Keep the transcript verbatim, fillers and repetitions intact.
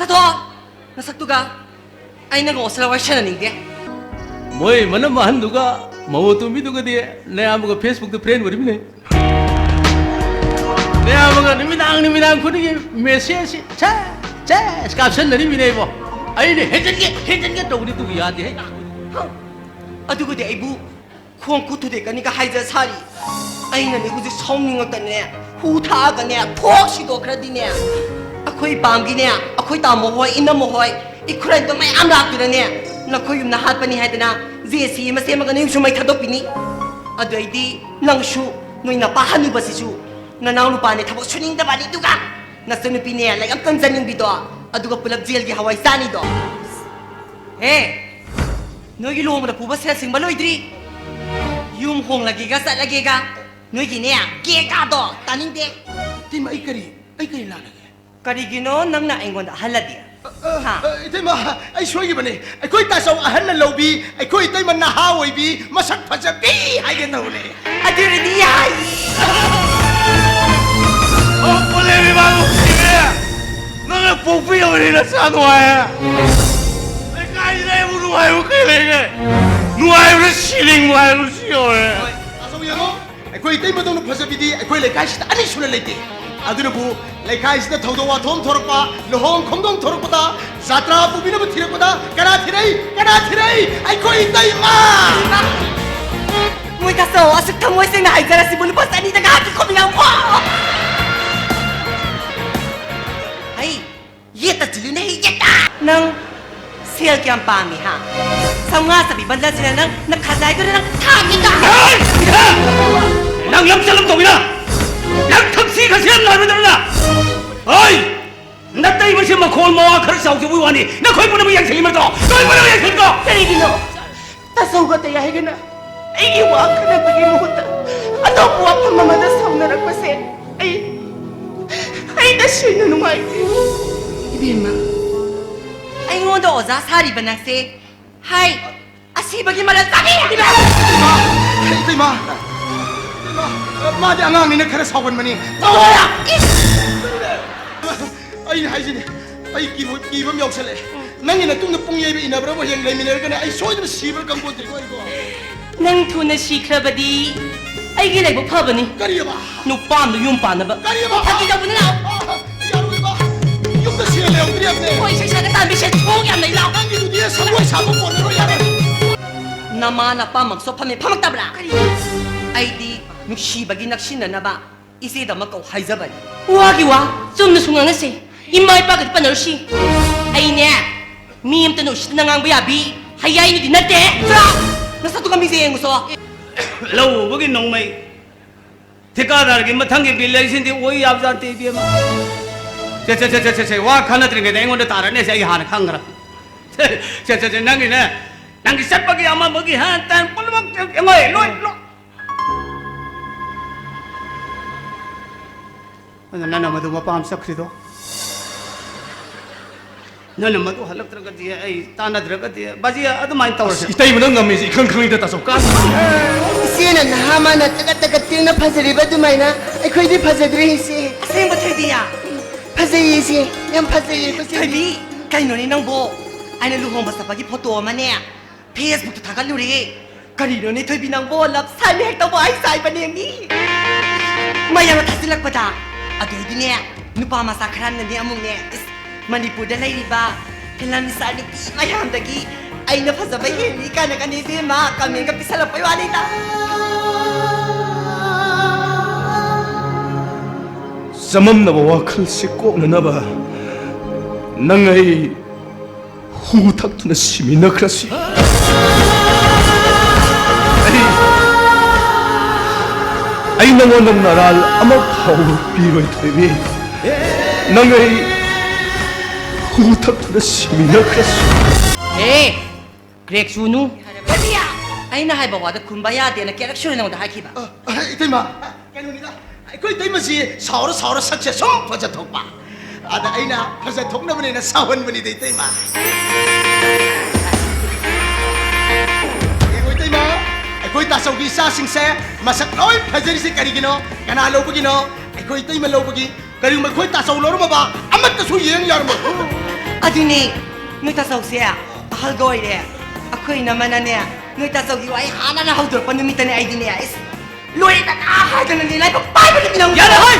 ꯇꯥꯊꯣꯛ! ꯅꯁꯛꯇꯨꯒ ꯑꯩ ꯅꯪꯒ ꯑꯣꯁꯂ ꯋꯥꯔꯤ ꯁꯥꯟꯅꯅꯤꯡꯗꯦ꯫ ꯃꯣꯏ ꯃꯅꯝ ꯑꯍꯟꯗꯨꯒ ꯃꯧ ꯑꯇꯣꯝꯕꯤꯗꯨꯒꯗꯤ ꯅꯌꯥꯝꯕꯒ Facebook-ꯇ friend ꯑꯣꯏꯔꯤꯃꯤꯅꯦ꯫ ꯅꯌꯥꯝꯕꯒ ꯅꯨꯃꯤꯗꯥꯡ ꯅꯨꯃꯤꯗꯥꯡ ꯈꯨꯗꯤꯡꯒꯤ message ꯁꯦ ꯁꯦ ꯀꯥꯞꯁꯟꯅꯔꯤꯃꯤꯅꯦ ꯏꯕꯣ꯫ ꯑꯩꯅ ꯍꯦꯟꯖꯟꯒꯦ ꯍꯦꯟꯖꯟꯒꯦ ꯇꯧꯕꯅꯤ, ꯑꯗꯨꯕꯨ ꯌꯥꯗꯦ ꯍꯦ꯫ ꯑꯗꯨꯒꯗꯤ ꯑꯩꯕꯨ ꯈꯣꯡ ꯈꯨꯠ ꯊꯨꯗꯦꯛꯀꯅꯤꯒ ꯍꯥꯏꯖ ꯁꯥꯔꯤ꯫ ꯑꯩꯅꯅꯦ ꯍꯧꯖꯤꯛ ꯁꯥꯎꯅꯤꯡꯉꯛꯇꯅꯦ, ꯍꯨ ꯊꯛꯑꯒꯅꯦ ꯊꯣꯛ ꯁꯤꯗꯣꯛꯈ꯭ꯔꯗꯤꯅꯦ, ꯑꯩꯈꯣꯏ ꯏꯄꯥꯝꯒꯤꯅꯦ, ꯑꯩꯈꯣꯏ ꯇꯥꯃꯣ ꯍꯣꯏ, ꯏꯅꯝꯃ ꯍꯣꯏ, ꯏꯈꯨꯔꯩꯗꯣ ꯃꯌꯥꯝ ꯂꯥꯛꯇꯨꯅꯅꯦ, ꯅꯈꯣꯏ ꯌꯨꯝꯗ ꯍꯥꯠꯄꯅꯤ ꯍꯥꯏꯗꯅ JCB ꯑꯃ ꯁꯦꯝꯃꯒ ꯅꯌꯨꯝꯁꯨ ꯃꯩ ꯊꯥꯗꯣꯛꯄꯤꯅꯤ꯫ ꯑꯗꯨ ꯑꯩꯗꯤ ꯅꯪꯁꯨ ꯅꯣꯏ ꯅꯄꯥ ꯍꯅꯨꯕꯁꯤꯁꯨ ꯅꯅꯥꯎ ꯅꯨꯄꯥꯅꯦ ꯊꯕꯛ ꯁꯨꯅꯤꯡꯗꯕꯅꯤ, ꯑꯗꯨꯒ ꯅꯆꯟꯅꯨꯄꯤꯅꯦ ꯂꯥꯏꯔꯤꯛ ꯑꯝꯇꯪ ꯆꯟꯅꯤꯡꯕꯤꯗꯣ, ꯑꯗꯨꯒ ꯄꯨꯂꯞ ꯖꯦꯜꯒꯤ ꯍꯋꯥꯏ ꯆꯥꯅꯤꯗꯣ꯫ ꯍꯦ! ꯅꯣꯏꯒꯤ ꯂꯨꯍꯣꯡꯕꯗ ꯄꯨꯕ ꯁꯦꯜ ꯁꯤꯡꯕ ꯂꯣꯏꯗ꯭ꯔꯤ꯫ ꯌꯨꯝ ꯍꯣꯡꯂꯒꯦꯒ ꯆꯠꯂꯒꯦꯒ ꯅꯣꯏꯒꯤꯅꯦ ꯒꯦꯒꯥꯗꯣ ꯇꯥꯅꯤꯡꯗꯦ꯫ ꯏꯇꯩꯃ, ꯑꯩ ꯀꯔꯤ, ꯑꯩ ꯀꯔꯤ ꯂꯥꯜꯂꯒꯦ? ꯀꯔꯤꯒꯤꯅꯣ ꯅꯪꯅ ꯑꯩꯉꯣꯟꯗ ꯑꯍꯜꯂꯗꯤ? ꯑ, ꯑ, ꯍꯥ? ꯑ, ꯏꯇꯩꯃ, ꯑꯩ ꯁꯣꯏꯈꯤꯕꯅꯦ꯫ ꯑꯩꯈꯣꯏ ꯇꯥꯆꯧ ꯑꯍꯟꯅ ꯂꯧꯕꯤ, ꯑꯩꯈꯣꯏ ꯏꯇꯩꯃ ꯅꯍꯥ ꯑꯣꯏꯕꯤ, ꯃꯁꯛ ꯐꯖꯕꯤ ꯍꯥꯏꯒꯦ ꯇꯧꯕꯅꯦ꯫ ꯑꯗꯨꯅꯗꯤ ꯌꯥꯏ꯫ ꯑꯣ, ꯄꯣꯂꯦꯝ ꯏꯃꯥꯕꯨ ꯁꯤꯔꯦ꯫ ꯅꯪꯅ ꯄꯣꯛꯄꯤꯔꯕꯅꯤ ꯅꯆꯥ ꯅꯨꯡꯉꯥꯏ꯫ ꯂꯩꯀꯥꯏꯁꯤꯗ ꯑꯩꯕꯨ ꯅꯨꯡꯉꯥꯏꯕ ꯀꯩ ꯂꯩꯒꯦ? ꯅꯨꯡꯉꯥꯏꯕꯅ ꯁꯤꯅꯤꯡꯕ ꯍꯥꯏꯕꯁꯤ ꯌꯧꯔꯦ꯫ ꯍꯣꯏ, ꯇꯥꯆꯧ ꯌꯦꯡꯉꯣ, ꯑꯩꯈꯣꯏ ꯏꯇꯩꯃꯗꯧꯅ ꯐꯖꯕꯤꯗꯤ ꯑꯩꯈꯣꯏ ꯂꯩꯀꯥꯏꯁꯤꯗ ꯑꯅꯤ ꯁꯨꯅ ꯂꯩꯇꯦ꯫ ꯑꯗꯨꯅꯕꯨ ꯂꯩꯀꯥꯏꯁꯤꯗ ꯊꯧꯗꯣꯛ ꯋꯥꯊꯣꯛ ꯑꯃ ꯊꯣꯔꯛꯄ, ꯂꯨꯍꯣꯡ ꯈꯣꯡꯗꯣꯡ ꯊꯣꯔꯛꯄꯗ, ꯖꯥꯇ꯭ꯔꯥ ꯄꯨꯕꯤꯅꯕ ꯊꯤꯔꯛꯄꯗ ꯀꯅꯥ ꯊꯤꯔꯛꯏ? ꯀꯅꯥ ꯊꯤꯔꯛꯏ? ꯑꯩꯈꯣꯏ ꯏꯇꯩꯃ! ꯃꯣꯏ ꯇꯥꯆꯧ, ꯑꯁꯨꯛ ꯊꯃꯣꯏ ꯁꯦꯡꯅ ꯍꯥꯏꯖꯔꯁꯤꯕꯨ ꯂꯨꯄꯥ ꯆꯅꯤꯗ ꯉꯥꯏꯍꯥꯛꯀꯤ ꯈꯣꯝꯕꯤꯔꯝꯃꯣ꯫ ꯍꯩ, ꯌꯦꯠꯇ ꯆꯤꯜꯂꯤꯅꯦ, ꯌꯦꯠꯇ! ꯅꯪ ꯁꯦꯜ ꯀꯌꯥꯝ ꯄꯥꯝꯃꯤ, ꯍꯥ? ꯆꯥꯝꯃꯉꯥ ꯆꯠꯄꯤ ꯕꯟꯗꯜꯁꯤꯅ ꯅꯪ ꯅꯈꯥꯖꯥꯏꯗꯨꯗ ꯅꯪ ꯊꯥꯒꯦꯒ! ꯅꯪ ꯌꯥꯝ ꯆꯠꯂꯝ ꯇꯧꯕꯤꯔ? ꯅꯪ ꯊꯛꯁꯤ ꯈꯥꯁꯤ ꯌꯥꯝ ꯅꯥꯏꯕꯗꯧꯅ! ꯍꯣꯏ! ꯅꯇꯩꯃꯁꯦ ꯃꯈꯣꯜ ꯃꯋꯥ ꯈꯔ ꯆꯥꯎꯖꯕꯒꯤ ꯋꯥꯅꯤ, ꯅꯈꯣꯏ ꯄꯨꯝꯅꯃꯛ ꯌꯦꯡꯁꯤꯜꯂꯤ ꯅꯠꯇ꯭ꯔꯣ? ꯅꯈꯣꯏ ꯄꯨꯝꯅꯃꯛ ꯌꯦꯡꯁꯤꯜꯂꯤꯀꯣ? ꯀꯔꯤꯒꯤꯅꯣ ꯇꯥꯆꯧꯒ ꯇꯌꯥꯏꯒꯅ ꯑꯩꯒꯤ ꯋꯥ ꯈꯟꯅꯕꯒꯤ ꯃꯍꯨꯠꯇ ꯑꯇꯣꯞꯄ ꯋꯥꯐꯝ ꯑꯃꯗ ꯁꯥꯎꯅꯔꯛꯄꯁꯦ? ꯑꯩ, ꯑꯩ ꯇꯁꯦꯡꯅ ꯅꯨꯡꯉꯥꯏꯇꯦ꯫ ꯏꯕꯦꯝꯃ, ꯑꯩꯉꯣꯟꯗ ꯑꯣꯖꯥ ꯁꯥꯔꯤꯕ ꯅꯪꯁꯦ, ꯍꯥꯏ, ꯑꯁꯤꯕꯒꯤ ꯃꯔꯜ ꯆꯥꯕꯤ! ꯏꯃꯥ! ꯏꯃꯥ! ꯏꯃꯥ! ꯃꯥꯗꯤ ꯑꯉꯥꯡꯅꯤꯅ ꯈꯔ ꯁꯥꯎꯒꯟꯕꯅꯤ꯫ ꯇꯧꯔꯣꯏ! ꯏꯁ! ꯑꯩꯅ ꯍꯥꯏꯁꯤꯅꯤ, ꯑꯩ ꯀꯤꯕ, ꯀꯤꯕ ꯑꯃ ꯌꯥꯎꯁꯜꯂꯛꯑꯦ꯫ ꯅꯪꯒꯤ ꯅꯇꯨꯡꯗ ꯄꯨꯡ ꯌꯩꯕ ꯏꯟꯅꯕ꯭ꯔꯕꯨ ꯍꯌꯦꯡ ꯂꯩꯃꯤꯟꯅꯔꯒꯅꯦ ꯑꯩ ꯁꯣꯏꯗꯅ ꯁꯤꯕ꯭ꯔꯥ ꯈꯪꯄꯣꯟꯇꯦꯀꯣ ꯑꯩꯕꯣ꯫ ꯅꯪ ꯊꯨꯅ ꯁꯤꯈ꯭ꯔꯕꯗꯤ ꯑꯩꯒꯤ ꯂꯥꯏꯕꯛ ꯐꯕꯅꯤ꯫ ꯀꯔꯤꯑꯕ? ꯅꯨꯄꯥ ꯑꯃꯗ ꯌꯨꯝ ꯄꯥꯟꯅꯕ꯫ ꯀꯔꯤꯑꯕ? ꯐꯥꯒꯤ ꯇꯧꯕꯅꯤ, ꯂꯥꯛꯑꯣ꯫ ꯌꯥꯔꯣꯏꯕ꯫ ꯌꯨꯝꯗ ꯁꯦꯜ ꯂꯩꯍꯧꯗ꯭ꯔꯤ ꯍꯥꯏꯕꯅꯦ꯫ ꯍꯣꯏ, ꯏꯁꯩ ꯁꯛꯀ ꯇꯥꯟꯕꯤ ꯁꯦꯟ ꯊꯣꯛ ꯌꯥꯝ ꯂꯩ, ꯂꯥꯛꯑꯣ꯫ ꯅꯪꯒꯤꯗꯨꯗꯤ ꯁꯪꯒꯣꯏ ꯁꯥꯕ ꯀꯣꯟꯅꯔꯣꯏ, ꯌꯥꯔꯣꯏ꯫ ꯅꯃꯥ ꯅꯄꯥꯃꯛꯁꯨ ꯐꯝꯃꯦ, ꯐꯝꯃꯛꯇꯕ꯭ꯔꯥ? ꯀꯔꯤ? ꯑꯩꯗꯤ ꯅꯨꯡꯁꯤꯕꯒꯤ ꯅꯛꯁꯤꯟꯅꯅꯕ ꯏꯆꯦꯗꯃꯛ ꯀꯧ ꯍꯥꯏꯖꯕꯅꯤ꯫ ꯋꯥꯒꯤ ꯋꯥ, ꯆꯨꯝꯅꯁꯨ ꯉꯥꯡꯅꯁꯦ꯫ ꯏꯃꯥ ꯏꯄꯥꯒꯗꯤ ꯄꯟꯅꯔꯨꯁꯤ꯫ ꯑꯩꯅꯦ, ꯃꯤ ꯑꯝꯇꯅ ꯎꯁꯤꯠꯇꯅ ꯉꯥꯡꯕ ꯌꯥꯕꯤ ꯍꯌꯥꯏꯅꯨꯗꯤ ꯅꯠꯇꯦ꯫ ꯆꯠꯂꯣ! ꯅꯁꯛꯇꯨꯒ ꯃꯤꯁꯦ ꯌꯦꯡꯉꯨꯁꯣ꯫ ꯂꯧ ꯎꯕꯒꯤ ꯅꯣꯡꯃꯩ ꯊꯤꯀꯥꯗꯥꯔꯒꯤ ꯃꯊꯪꯒꯤ ꯕꯤꯜ ꯂꯩꯁꯤꯡꯗꯤ ꯑꯣꯏ ꯌꯥꯕꯖꯥꯠ ꯅꯠꯇꯦ, ꯏꯕꯦꯝꯃ꯫ ꯁꯦ, ꯁꯦ, ꯁꯦ, ꯁꯦ, ꯁꯦ, ꯁꯦ, ꯋꯥ ꯈꯟꯅꯗ꯭ꯔꯤꯉꯩꯗ ꯑꯩꯉꯣꯟꯗ ꯇꯥꯔꯅꯦ, ꯁꯦ, ꯑꯩ ꯍꯥꯟꯅ ꯈꯪꯈ꯭ꯔꯕꯅꯤ꯫ ꯁꯦ, ꯁꯦ, ꯁꯦ, ꯁꯦ, ꯅꯪꯒꯤꯅꯦ, ꯅꯪꯒꯤ ꯆꯠꯄꯒꯤ ꯑꯃ ꯑꯃꯒꯤ ꯍꯥ, ꯇꯥꯟ ꯄꯨꯝꯅꯃꯛ ꯌꯦꯡꯉꯣ, ꯂꯣꯏ, ꯂꯣꯏ꯫ ꯑꯗꯨ ꯅꯪꯅ ꯃꯗꯨ ꯃꯄꯥꯝ ꯆꯠꯈ꯭ꯔꯤꯗꯣ? ꯅꯪꯅ ꯃꯗꯨ ꯍꯜꯂꯛꯇ꯭ꯔꯒꯗꯤ, ꯑꯩ ꯇꯥꯟꯅꯗ꯭ꯔꯒꯗꯤ, ꯕꯥꯖꯤ, ꯑꯗꯨꯃꯥꯏꯅ ꯇꯧꯔꯁꯦ꯫ ꯑꯁ, ꯏꯇꯩꯃꯅ ꯉꯝꯃꯤꯁꯦ ꯏꯈꯪ ꯈꯪꯉꯤꯗ, ꯇꯥꯆꯧ, ꯀꯥꯟꯅꯗꯦ꯫ ꯏꯆꯦꯅ ꯅꯍꯥ ꯃꯥꯅ ꯇꯒꯠ ꯇꯒꯠ ꯇꯦꯡꯅ ꯐꯖꯔꯤꯕ ꯑꯗꯨꯃꯥꯏꯅ ꯑꯩꯈꯣꯏꯗꯤ ꯐꯖꯗ꯭ꯔꯦ, ꯏꯆꯦ꯫ ꯑꯁꯦꯡꯕ ꯊꯣꯏꯕꯤꯌꯥ? ꯐꯖꯩꯌꯦ, ꯏꯆꯦ, ꯌꯥꯝ ꯐꯖꯩꯌꯦ, ꯏꯆꯦ꯫ ꯊꯣꯏꯕꯤ, ꯀꯩꯅꯣꯅꯦ ꯅꯪꯕꯣ? ꯑꯩꯅ ꯂꯨꯍꯣꯡꯕ ꯆꯠꯄꯒꯤ ꯐꯣꯇꯣ ꯑꯃꯅꯦ ꯐꯦꯁꯕꯨꯛꯇ ꯊꯥꯒꯠꯂꯨꯔꯦ꯫ ꯀꯔꯤꯅꯣꯅꯦ ꯊꯣꯏꯕꯤ ꯅꯪꯕꯣ? ꯂꯞ ꯁꯥꯏꯟ ꯍꯦꯛ ꯇꯧꯕ ꯍꯥꯏ ꯁꯥꯏꯕꯅꯦ ꯃꯤ꯫ ꯃꯌꯥꯝꯅ ꯊꯥꯖꯤꯜꯂꯛꯄꯗ꯫ ꯑꯗꯨꯗꯩꯗꯤꯅꯦ, ꯅꯨꯄꯥ ꯃꯆꯥ ꯈꯔ ꯑꯃꯅꯅꯦ ꯑꯃꯨꯛꯅꯦ, ꯏꯁ, ꯃꯅꯤꯄꯨꯔꯗ ꯂꯩꯔꯤꯕ ꯐꯤꯂꯝ ꯏꯁꯇꯥꯔ ꯅꯨꯄꯤ ꯃꯌꯥꯝꯗꯒꯤ ꯑꯩꯅ ꯐꯖꯕ ꯍꯦꯜꯂꯤ ꯀꯥꯏꯅꯒꯅꯦ ꯏꯕꯦꯝꯃ ꯀꯃꯦꯟꯒ ꯄꯤꯁꯜꯂꯛꯄꯩ ꯋꯥꯅꯤꯗ꯫ ꯆꯃꯝꯅꯕ ꯋꯥꯈꯜꯁꯤ ꯀꯣꯛꯅꯅꯕ ꯅꯪ ꯑꯩ ꯍꯨ ꯊꯛꯇꯨꯅ ꯁꯤꯃꯤꯟꯅꯈ꯭ꯔꯁꯤ꯫ ꯑꯩ, ꯑꯩ ꯅꯉꯣꯟꯗ ꯅꯔꯥꯜ ꯑꯃ ꯐꯥꯎꯕ ꯄꯤꯔꯣꯏ, ꯊꯣꯏꯕꯤ꯫ ꯅꯪ ꯑꯩ ꯍꯨ ꯊꯛꯇꯨꯅ ꯁꯤꯃꯤꯟꯅꯈ꯭ꯔꯁꯤ꯫ ꯑꯦ, ꯀ꯭ꯔꯦꯛ ꯆꯨꯅꯨ꯫ ꯀꯔꯤ? ꯑꯩꯅ ꯍꯥꯏꯕ ꯋꯥꯗ ꯈꯨꯝꯕ ꯌꯥꯗꯦꯅ ꯀꯌꯥꯔꯛ ꯁꯨꯔꯦ ꯅꯉꯣꯟꯗ ꯍꯥꯏꯈꯤꯕ? ꯑ, ꯑ, ꯏꯇꯩꯃ, ꯀꯩꯅꯣꯅꯤꯗ, ꯑꯩꯈꯣꯏ ꯏꯇꯩꯃꯁꯤ ꯁꯥꯎꯔ ꯁꯥꯎꯔ ꯁꯛꯁꯦ ꯁꯨꯝ ꯐꯖꯊꯣꯛꯄ꯫ ꯑꯗ ꯑꯩꯅ ꯐꯖꯊꯣꯛꯅꯕꯅꯦꯅ ꯁꯥꯎꯍꯟꯕꯅꯤꯗ, ꯏꯇꯩꯃ꯫ ꯌꯦꯡꯉꯣ, ꯏꯇꯩꯃ, ꯑꯩꯈꯣꯏ ꯇꯥꯆꯧꯒꯤ ꯏꯆꯥꯁꯤꯡꯁꯦ ꯃꯁꯛ ꯂꯣꯏ ꯐꯖꯔꯤꯁꯦ ꯀꯔꯤꯒꯤꯅꯣ? ꯀꯅꯥ ꯂꯧꯕꯒꯤꯅꯣ? ꯑꯩꯈꯣꯏ ꯏꯇꯩꯃ ꯂꯧꯕꯒꯤ ꯀꯔꯤꯒꯨꯝꯕ ꯑꯩꯈꯣꯏ ꯇꯥꯆꯧ ꯂꯧꯔꯝꯃꯕ ꯑꯃꯠꯇꯁꯨ ꯌꯦꯡ ꯌꯥꯔꯝꯃꯣꯏ꯫ ꯑꯗꯨꯅꯦ, ꯅꯣꯏ ꯇꯥꯆꯧꯁꯦ ꯑꯍꯜꯒ ꯑꯣꯏꯔꯦ꯫ ꯑꯩꯈꯣꯏ ꯏꯅꯝꯃꯅꯅꯦ, ꯅꯣꯏ ꯇꯥꯆꯧꯒꯤ ꯋꯥꯔꯤ ꯍꯥꯟꯅꯅ ꯍꯧꯗꯣꯔꯛꯄ ꯅꯨꯃꯤꯠꯇꯅꯦ ꯑꯩꯗꯤꯅꯦ, ꯏꯁ, ꯂꯣꯏꯔꯦꯗꯅ ꯍꯥꯏꯗꯅꯅꯦ ꯂꯥꯏꯕꯛ ꯄꯥꯏꯕ ꯅꯨꯃꯤꯠ ꯑꯃ ꯌꯥꯔꯦ ꯍꯣꯏ!